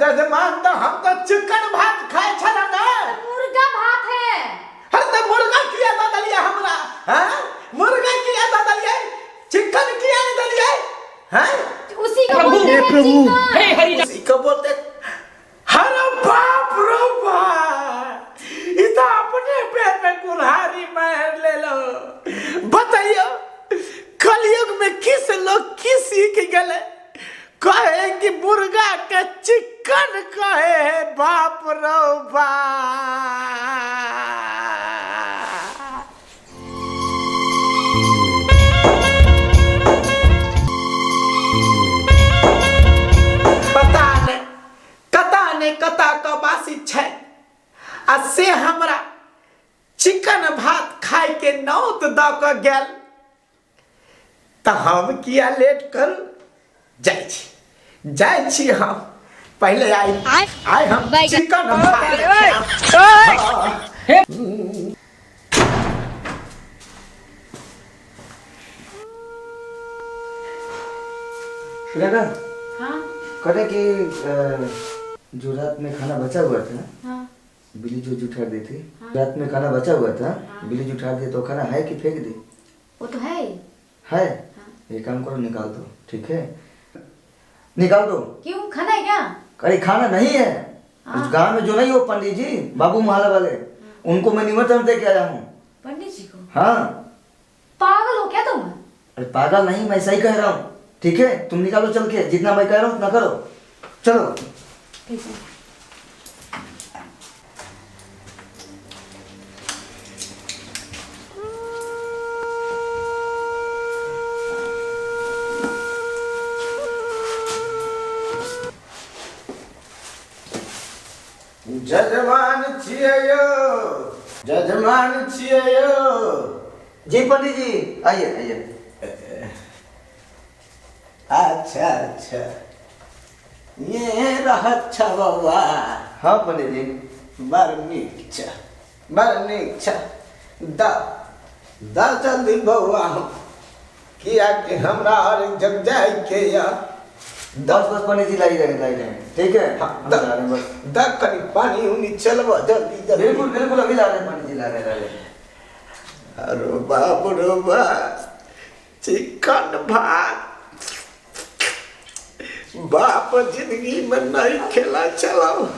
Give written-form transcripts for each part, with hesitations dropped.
जजमान तो हम तो चिकन भात खाए छला ना। मुर्गा भात है। अरे तो मुर्गा किया दऽ देलियै हमरा? हैं, मुर्गा किया दऽ देलियै? चिकन किया नहीं देलियै? हैं, उसी को बोलते हैं चिकन। उसी को बोलते। अरे बाप रो बाप, ई तो अपने पैर में कुल्हाड़ी मार ले लो। बताइयो, कलयुग में किस लोग की सीख गए, कहे कि मुर्गा के चिकन कहे है। बाप रो बाप। पता नहीं कता नहीं कता क बासी छै आ से हमरा चिकन भात खाय के नौत दऽ कऽ गेल, तऽ हम किया लेट करू? जाइ छी, जाइ छी हम। पहिले आइ आइ हम चिकन भात खायब। प्रियंका। हाँ। कहते कि जो रात में खाना बचा हुआ था, हाँ। बिल्ली जो जुठा दी थी। रात में खाना बचा हुआ था, बिल्ली जुठा दी, तो खाना है कि फेंक दी? वो तो है ही। है? ये काम करो, निकाल दो, ठीक है? निकाल दो। क्यों, खाना है क्या? अरे खाना नहीं है। उस गांव में जो नहीं हो पंडित जी, बाबू मोहल्ला वाले, उनको मैं निमंत्रण दे के आया हूँ। पंडित जी को? हाँ। पागल हो क्या तुम? अरे पागल नहीं, मैं सही कह रहा हूँ, ठीक है? तुम निकालो चल के, जितना मैं कह रहा हूँ उतना करो, चलो। ठीक है। जजमान छियै यौ, जजमान छियै यौ। जी पंडित जी, आइए आइए। अच्छा अच्छा, ये रहत छ बौआ? हाँ पंडित जी। बड़ नीक छ, बड़ नीक छ। द द जल्दी बौआ, किया कि हमरा और जग जाय के या। बस बस पंडित जी, लाई रहे, लाई रहे, ठीक है? हाँ, हम the ला रहे हैं बस। द कनी पानी उनी चलबो, जल्दी जल्दी। बिल्कुल बिल्कुल, अभी ला रहे हैं पंडित जी, ला रहे, ला रहे। अरे बाप रे बाप, चिकन भात बाप जिंदगी में नहीं खेला चलो,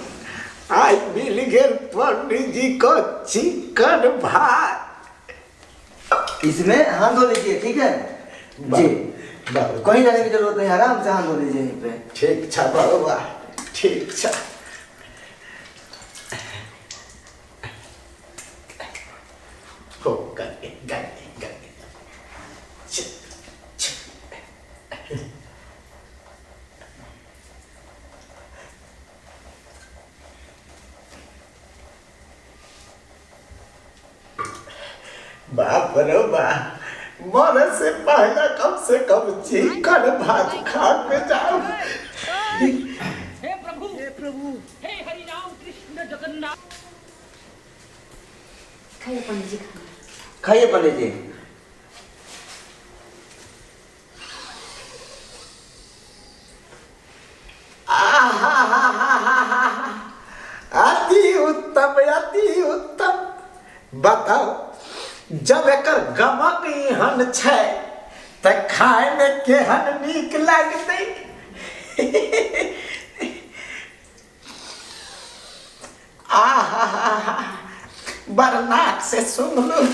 आई मिल गेल पंडित जी को चिकन भात। इसमें हाथ धो लीजिए, ठीक है जी? कहीं जाने की जरूरत नहीं, आराम से हाथ धो लीजिए यहीं पे। ठीक छ बउआ, ठीक छ। हो गए गए गए। छ, छ। बाप रे बाप, मरे से पहले कम से कम चिकन भात खा के जाओ। हे प्रभु, हे प्रभु, हे हरि राम कृष्ण जगन्नाथ। खाइए पंडित जी खाना। खाइए पंडित जी। अति उत्तम, अति उत्तम। बताओ, जब एकर गमक एहन छै तऽ खाय में केहन नीक लगतै। आहा, बड़ नाक से सुनलू,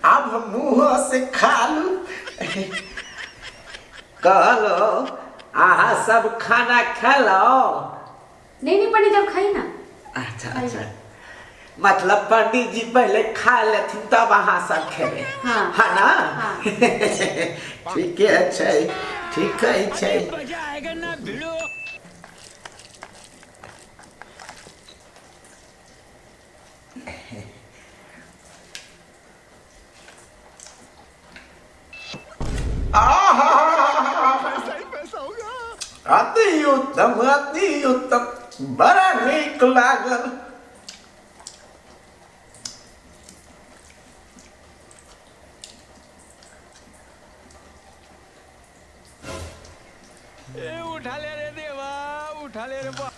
आब मुँह से खा लू। कहलो, अहाँ सब खाना खेलो? नहीं नहीं पंडित जी, आप खाइए ना। अच्छा अच्छा, मतलब पंडित जी पहले खा लेथिन तब अहाँ सब खेबै? हाँ। हाँ ना? हाँ। ठीके छै, ठीक छै। मजा आएगा ना भिड़ो। आहा, अति उत्तम, अति उत्तम, बड़ा नीक लागल। ए उठा ले रे देवा, उठा ले रे बा।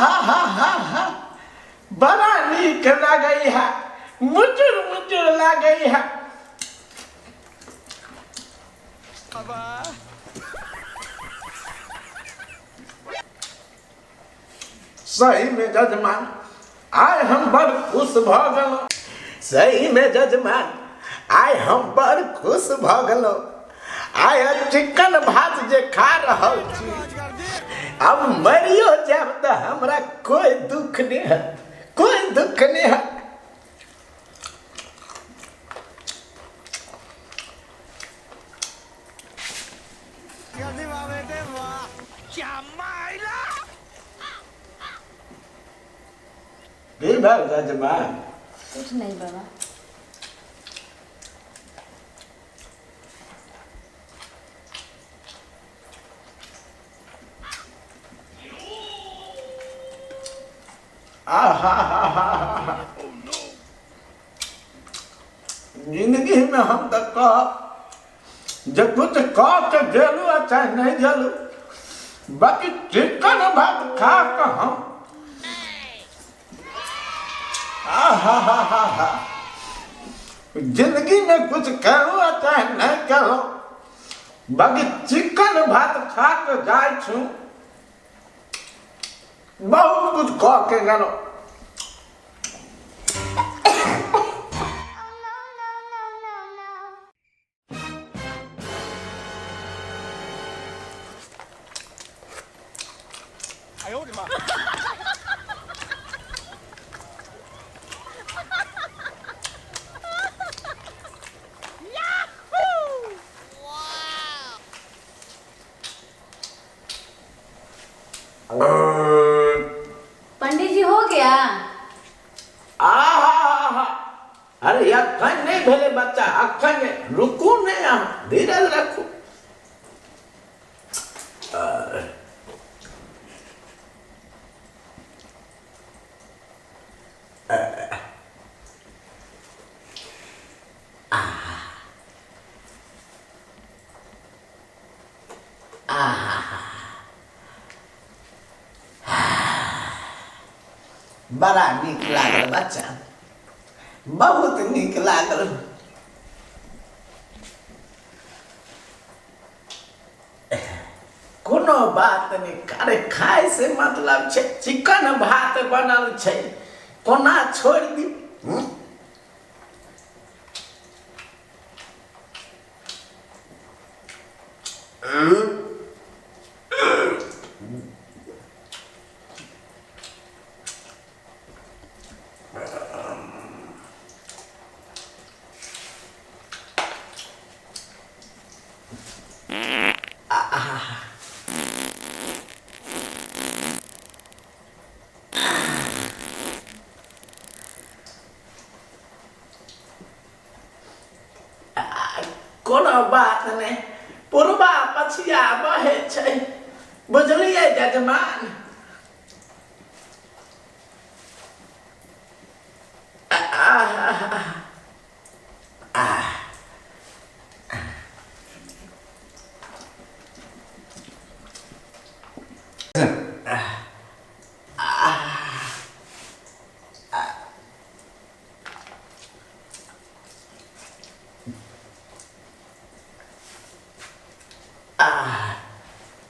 हा हा हा हा, बड़ा नीक लगै है, मुचुर मुचुर लगै है। सही में जजमान, आइ हम बड़ खुश भऽ गेलहुँ। सही में जजमान, आइ हम बड़ खुश भऽ गेलहुँ। आइ चिकन भात जे खा रहल छी, अब मरियो जायब तऽ हमरा कोई दुख नहीं है, कोई दुख नहीं है। की भेल जजमान? कुछ नहीं बाबा। आहा हा हा हा, जिंदगी में हम तऽ कहब जे कुछ कह के गेलू आ चाहे नहीं गेलू, बाकी चिकन भात खा के हम आहा हा हा हा, जिंदगी में कुछ करू आ चाहे नहीं करू, बाकी चिकन भात खा के जाइ छू, बहुत कुछ कह के गेलहुँ। पंडित जी हो गया? आहा, अरे अखन नहीं भेलै बच्चा, अखन नहीं, रुकू नहीं, अहाँ धीरज रखू। बड़ा नीक लागल बच्चा, बहुत नीक लागल। कोनो बात नहीं, अरे खाय से मतलब छै, चिकन भात बनल छै, कोना छोड़ दी। कोनो बात नहीं, पुरबा पछिया बहे छै, बुझलियै जजमान?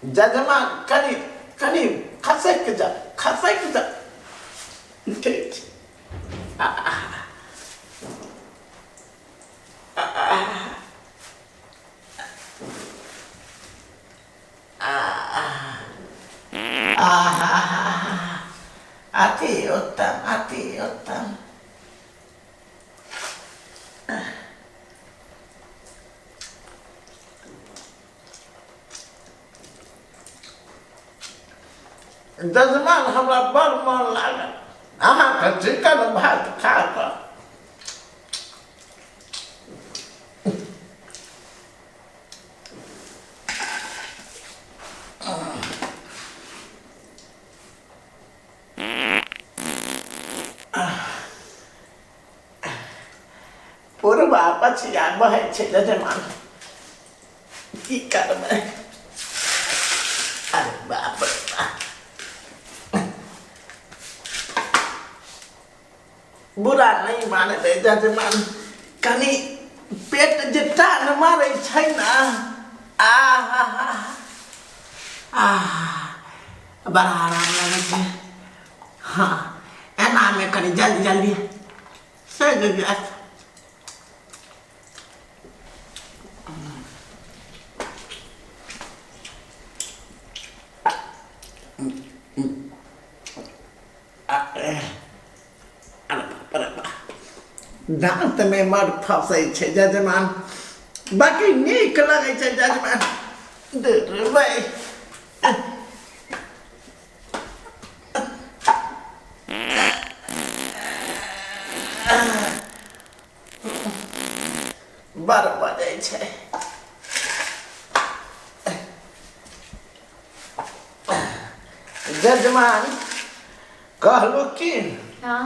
जजमान कनी कनी खसक जा, खसक जा। ठीक। अति उत्तम, अति उत्तम। जजमान हमरा बड़ मन लागल अहाँके चिकन भात खा कऽ। पूर्वा पछिया बहै छै जजमान, की करबै? अरे बाप रे बाप। बुरा नहीं मानते जजमान, कनी पेट जे टान मारै छै ना, आ हा हा आ, बड़ा आराम लगै छै। हाँ, एनामे कनी जल्दी जल्दी सजि जायत। दाँतमे मर फसै छै जजमान, बाकी नीक लगै छै जजमान। दुर्बै बड़ बजै छै। जजमान, कहलू की? हाँ।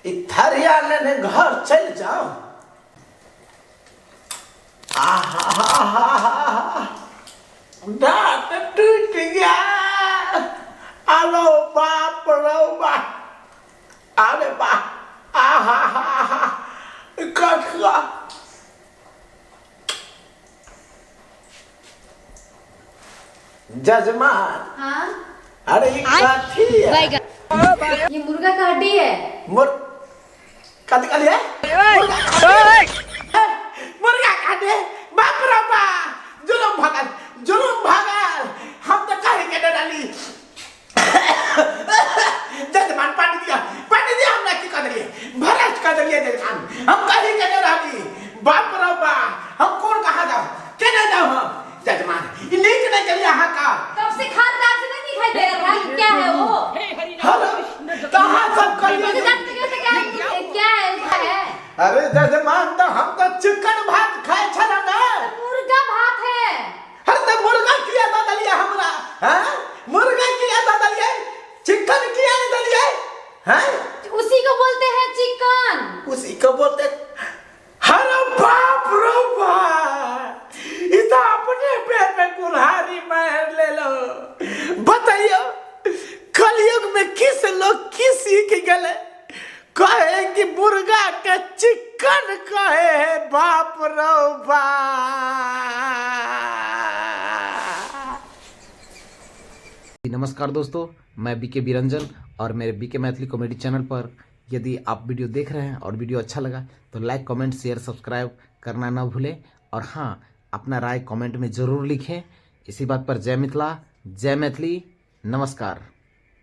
ई थरिया लेने घर चलि जाओ। आहा, दाँत टूटि गेल। अरो बाप रौ बाप, अरे बाप, आहा हा हा, कठुआ। जजमान। हाँ। अरे ई कथी है? ये मुर्गा का हड्डी है। मुर कथी कहलियै? मुर्गा काटे? बाप रे बाप, जुलुम भगल, जुलुम भगल। हम तो कहे के डराली। जजमान, पानी दिया, पानी दिया। हमरा की कर देलियै? भरस कर देलियै जजमान। हम कहे के डराली। बाप रे बाप, हम कोन कहाँ जाऊँ, केना जाऊँ हम? जजमान, ई नीक नहीं करिए अहाँ का। कब से खा रहा, आपसे नहीं दिखाई दे रहा था कि क्या है वो। हे हरि हेलो, कृष्ण कहाँ सब करिए? मुझे दांत में कैसे, क्या है, क्या है, क्या है? अरे जजमान, तो हम तो चिकन भात खाए छला ना। मुर्गा भात है। अरे तो मुर्गा किया दऽ देलियै हमरा? हैं, मुर्गा किया दऽ देलियै? चिकन किया नहीं देलियै? हैं? उसी को बोलते हैं चिकन। उसी को बोलते। अरे बाप रे बाप, ई तो अपने पैर में कुल्हाड़ी मार ले लो। बताइयो, कलयुग में किस लोग की सीख गए, कहे कि मुर्गा के चिकन कहे है। बाप रो बाप। नमस्कार दोस्तों, मैं बीके बिरंजन और मेरे बीके मैथिली कॉमेडी चैनल पर यदि आप वीडियो देख रहे हैं और वीडियो अच्छा लगा तो लाइक, कमेंट, शेयर, सब्सक्राइब करना ना भूलें और हाँ, अपना राय कमेंट में ज़रूर लिखें। इसी बात पर जय मिथिला, जय मैथिली, नमस्कार।